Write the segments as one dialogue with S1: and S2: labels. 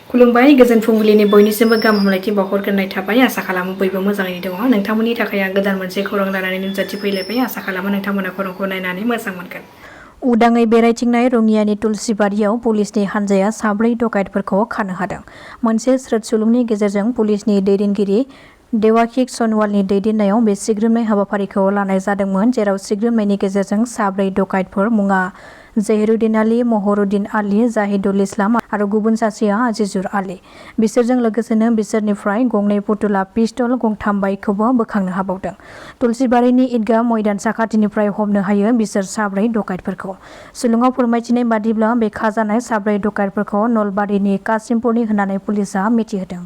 S1: खुलुमबाय गोजोन फुंबिलिनि बयनिसिमबो गाहाम हामलायथि बावहरग्रोनाय थाबाय आसा खालामो बयबो मोजाङैनो दङ नोंथांमोननि थाखाय आं गोदान मोनसे खौरां लानानै नुजाथि फैलायबाय आसा खालामो नोंथांमोना खौरांखौ नायनानै मोजां मोनगोन। उदाङै बेरायथिंनाय रङियानि तुलसिबारियाव पुलिसनि हानजाया 4 डकाइतफोरखौ खानो हादों। मोनसे स्रोद सुलुंनि गेजेरजों पुलिसनि दैदेनगिरि देवाखिक सनवालनि दैदेननायाव बे सिग्रोमनाय हाबाफारिखौ लानाय जादोंमोन, जेराव सिग्रोमनायनि गेजेरजों 4 डकाइतफोर मुङा जहिरुद्दिन आली, महरुद्दिन आली, जाहिदुल इस्लाम आरो गुबुन सासेया आजिजुर आली। बिसोरजों लोगोसेनो बिसोरनिफ्राय गंनै फुथुला पिस्तल, गंथाम बाइकखौबो बोखांनो हाबावदों। तुलसिबारिनि ईदगाह मैदान साखाथिनिफ्राय हमनो हायो बिसोर 4 डकाइतफोरखौ। सुलुङाव फोरमायथिनाय बादिब्ला बे खाजानाय 4 डकाइतफोरखौ नलबारिनि कासिमपुरनि होननानै पुलिसआ मिथिहोदों।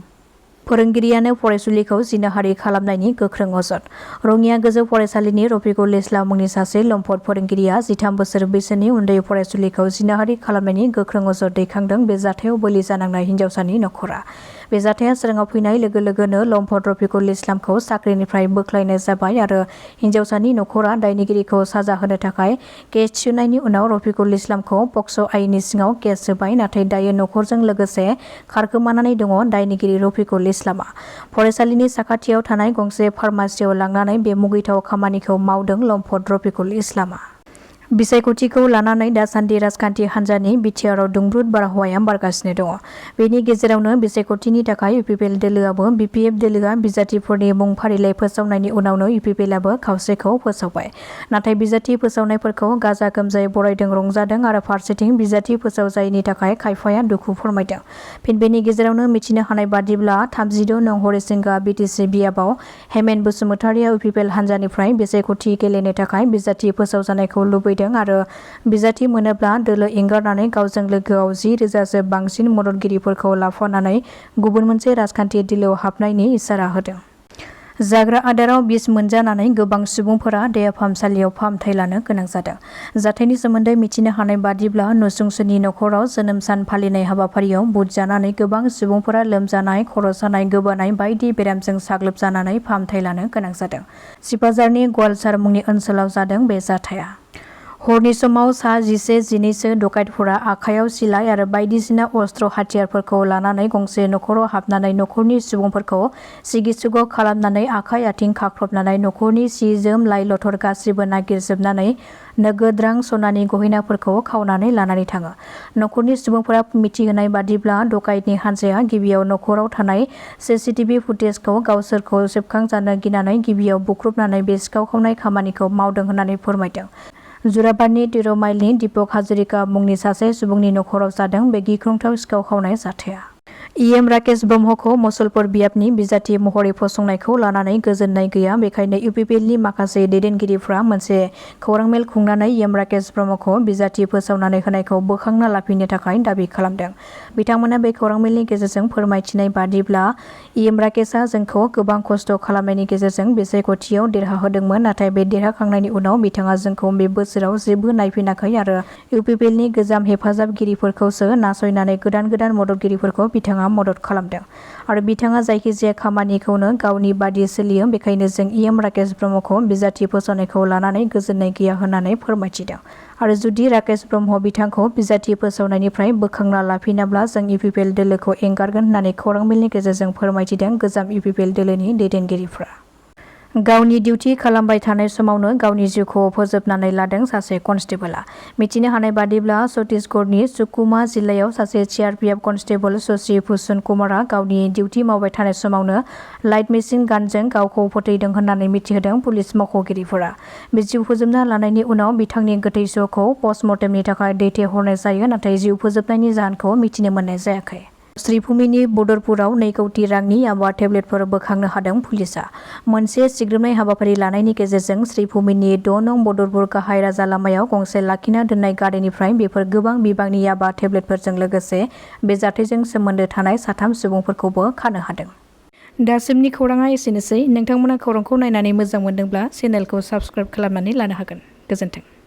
S1: फोरोंगिरियानो फरायसुलिखौ जिनाहारि खालामनायनि गोख्रों अजद। रङिया गोजौ फरायसालिनि रफिकुल इस्लाम मुंनि सासे लम्पट फोरोंगिरिया 13 बोसोर बैसोनि उन्दै फरायसुलिखौ जिनाहारि खालामनायनि गोख्रों अजद दैखांदों बे जाथायाव बोलि जानांनाय हिन्जावसानि नखरा। बे जाथाया सोराङाव फैनाय लोगो लोगोनो लम्पट रफिकुल इस्लामखौ साख्रिनिफ्राय बोख्लायनाय जाबाय आरो हिन्जावसानि नखरा दायनिगिरिखौ साजा होनो थाखाय केस थिसननायनि उनाव रफिकुल इस्लामखौ पक्स' आयेननि सिङाव केस होबाय, नाथाय दायो नखरजों लोगोसे खारखोमानानै दङ दायनिगिरि रफिकुल इस्लामा। फरायसालिनि साखाथियाव थानाय गंसे फार्मासियाव लांनानै बे मुगैथाव खामानिखौ मावदों लम्पट रफिकुल इस्लामा। बिसायख'थिखौ लानानै दासान्दि राजखान्थि हान्जानि बिटिआरआव दुंब्रुद बारहावाया बारगासिनो दङ। बेनि गेजेरावनो बिसायख'थिनि थाखाय UPPL दोलोआबो BPF दोलोआ बिजाथिफोरनि मुं फारिलाइ फोसावनायनि उनावनो UPPLआबो खावसेखौ फोसावबाय। नाथाय बिजाथि फोसावनायफोरखौ गाजा गोमजायै बरायदों, रंजादों आरो फारसेथिं बिजाथि फोसावजायैनि थाखाय खायफाया दुखु फोरमायदों। फिन बेनि गेजेरावनो मिथिनो हानाय बादिब्ला 36 नं हरिसिंगा BTC बियाबाव हेमेन बसुमतारिया UPPL हान्जानिफ्राय बिसायख'थि गेलेनो थाखाय बिजाथि फोसावजानायखौ लुबैदों आरो बिजाथि मोनोब्ला दोलो एंगारनानै गावजों लोगोआव 10,000सो बांसिन मददगिरिफोरखौ लाफानानै गुबुन मोनसे राजखान्थि दोलोआव हाबनायनि इसारा होदों। जाग्रा आदाराव बिस मोनजानानै गोबां सुबुंफोरा देहा फाहामसालियाव फाहामथाय लानो गोनां जादों। जाथायनि सोमोन्दै मिथिनो हानाय बादिब्ला नसुंसेनि नखराव जोनोम सान फालिनाय हाबाफारियाव बुट जानानै गोबां सुबुंफोरा लोमजानाय, खर' सानाय, गोबानाय बायदि बेरामजों साग्लोबजानानै फाहामथाय लानो गोनां जादों। सिपाझारनि गवालसार मुंनि ओनसोलाव जादों बे जाथाया। हरनि समाव सा 11-12सो डकाइतफोरा आखायाव सिलाइ आरो बायदिसिना अस्त्र हाथियारफोरखौ लानानै गंसे नखराव हाबनानै नखरनि सुबुंफोरखौ सिगि-सुग खालामनानै आखाइ आथिं खाख्रबनानै नखरनि सि-जोम, लाइ-लथर गासिबो नागिरजोबनानै नोगोद रां, सनानि गहेनाफोरखौ खावनानै लानानै थाङो। नखरनि सुबुंफोरा मिथिहोनाय बादिब्ला डकाइतनि हानजाया गिबियाव नखराव थानाय CCTV फुटेजखौ गावसोरखौ सेबखांजानो गिनानै गिबियाव बुख्रुबनानै बे सिखाव खावनाय खामानिखौ मावदों होननानै फोरमायदों। जुराबादनि 13 माइलनि दीपक हाजरिका मुंनि सासे सुबुंनि नखराव जादों बे गिख्रंथाव सिखाव खावनाय जाथाया। EM राकेश ब्रह्मखौ मुसलपुर बियाबनि बिजाथि महरै फसंनायखौ लानानै गोजोननाय गैया, बेखायनो UPPLनि माखासे दैदेनगिरिफ्रा मोनसे खौरां मेल खुंनानै EM राकेश ब्रह्मखौ बिजाथि फोसावनानै होनायखौ बोखांना लाफिननो थाखाय दाबि खालामदों। बिथांमोना बे खौरां मेलनि गेजेरजों फोरमायथिनाय बादिब्ला EM राकेशआ जोंखौ गोबां खस्थ' खालामनायनि गेजेरजों बिसायख'थियाव देरहाहोदोंमोन, नाथाय बे देरहाखांनायनि उनाव बिथाङा जोंखौ बे बोसोराव जेबो नायफिनाखै आरो UPPLनि गोजाम हेफाजाबगिरिफोरखौसो नासयनानै गोदान मददगिरिफोरखौ बिथाङा मदद खालामदों आरो बिथाङा जायखिजाया खामानिखौनो गावनि बादि सोलियो, बेखायनो जों EM राकेश ब्रह्मखौ बिजाथि फोसावनायखौ लानानै गोजोननाय गैया होननानै फोरमायथिदों आरो जुदि राकेश ब्रह्म बिथांखौ बिजाथि फोसावनायनिफ्राय बोखांना लाफिनाब्ला जों UPPL दोलोखौ एंगारगोन होननानै खौरां मेलनि गेजेरजों फोरमायथिदों गोजाम UPPL दोलोनि दैदेनगिरिफ्रा। गावनि डिउटि खालामबाय थानाय समावनो गावनि जिउखौ फोजोबनानै लादों सासे कनस्टेबलआ। मिथिनो हानाय बादिब्ला छत्तीसगढ़नि सुकमा जिल्लायाव सासे CRPF कनस्टेबल शशि भूषण कुमारआ गावनि डिउटि मावबाय थानाय समावनो लाइट मेसिन गानजों गावखौ फोथैदों होननानै मिथिहोदों पुलिस मावख'गिरिफोरा। बे जिउ फोजोबना लानायनि उनाव बिथांनि गोथै सह'खौ पस्टमर्टेमनि थाखाय दैथायहरनाय जायो, नाथाय जिउ फोजोबनायनि जाहोनखौ मिथिनो मोननाय जायाखै। श्रीभूमिनि बदरपुराव 2 कौटि रांनि याबा टेब्लेटफोर बोखांनो हादों पुलिसआ। मोनसे सिग्रोमनाय हाबाफारि लानायनि गेजेरजों श्रीभूमिनि 6 नं बदरपुर गाहाय राजा लामायाव गंसे लाखिना दोननाय गारिनिफ्राय बेफोर गोबां बिबांनि याबा टेब्लेटफोरजों लोगोसे बे जाथायजों सोमोन्दो थानाय 3 सुबुंफोरखौबो खानो हादों। दासिमनि खौराङा एसेनोसै। नोंथांमोना खौरांखौ नायनानै मोजां मोनदोंब्ला चेनेलखौ साबस्क्राइब खालामनानै लानो हागोन। गोजोन्थों।